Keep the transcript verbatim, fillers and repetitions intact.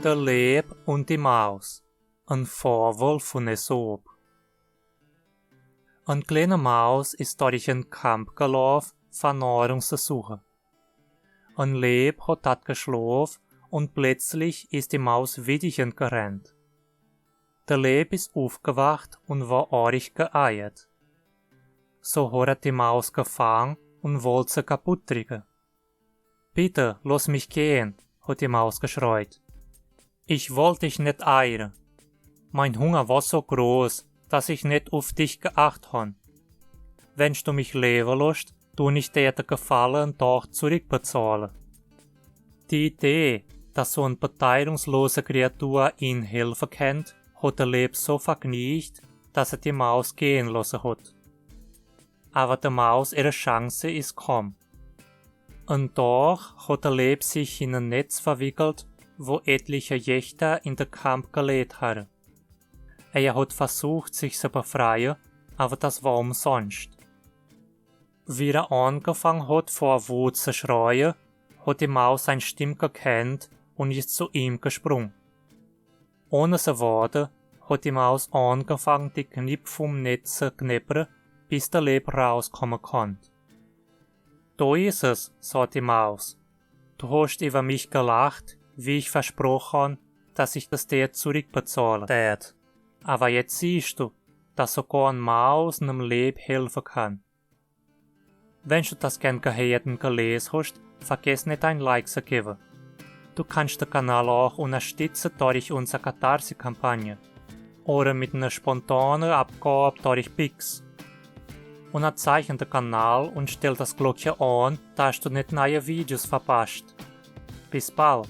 De Leew un die Maus. En Fabel vun Aesop. En kleene Maus is dörch en Kamp gelaaf, fa Nahrung ze suche. En Leew hot dat geschlof un plätzlich is die Maus widder gerennt. De Leew is ufgewacht un wor orrig geeiert. So hot et die Maus gefang un wollt se kaputt dricke. „Bitte, loss mich gehn“, hot die Maus geschreit. „Ich wollt dich net eire. Mein Hunger wor so groß, dass ich net uf dich geacht han. Wenn du mich lewe loss, dun ich der de Gefalle doch zurückbezahle.“ Die Idee, dass so en bedeutungslose Kreatur ihn helfe kennt, hot de Leew so vergniecht, dass et die Maus gehn losse hot. Awer de Maus ihre Chance is komm. En Dag hot de Leew sich in en Netz verwickelt, wo etliche Jächter in de Kamp geleet harre. Er hot versucht, sich ze befreie, awer das wor umsonscht. Wie er angefang hot, vor Wut ze schreie, hot die Maus sein Stimm gekennt un is zu ihm gesprung. Ohne ze worde hot die Maus angefang, die Knipp vum Netz ze kneppere, bis de Leew rauskomme konnt. „Do is es“, sot die Maus. „Du hoscht iwwer mich gelacht, wie ich versproch han, dass ich das der zurückbezahle tät. Awer jetzt siehscht du, dass sogar en Maus nem Leew helfe kann.“ Wenn du das gern geheert un gelees hoscht, vergess net, ein Like ze gewwe. Du kannst de Kanal auch unterstütze dörch unser Katharsi-Kampagne oder mit ner spontane Abgab dörch Pix. Unterzeichne de Kanal un stell das Glockche an, dass du net neie Videos verpasst. Bis bald.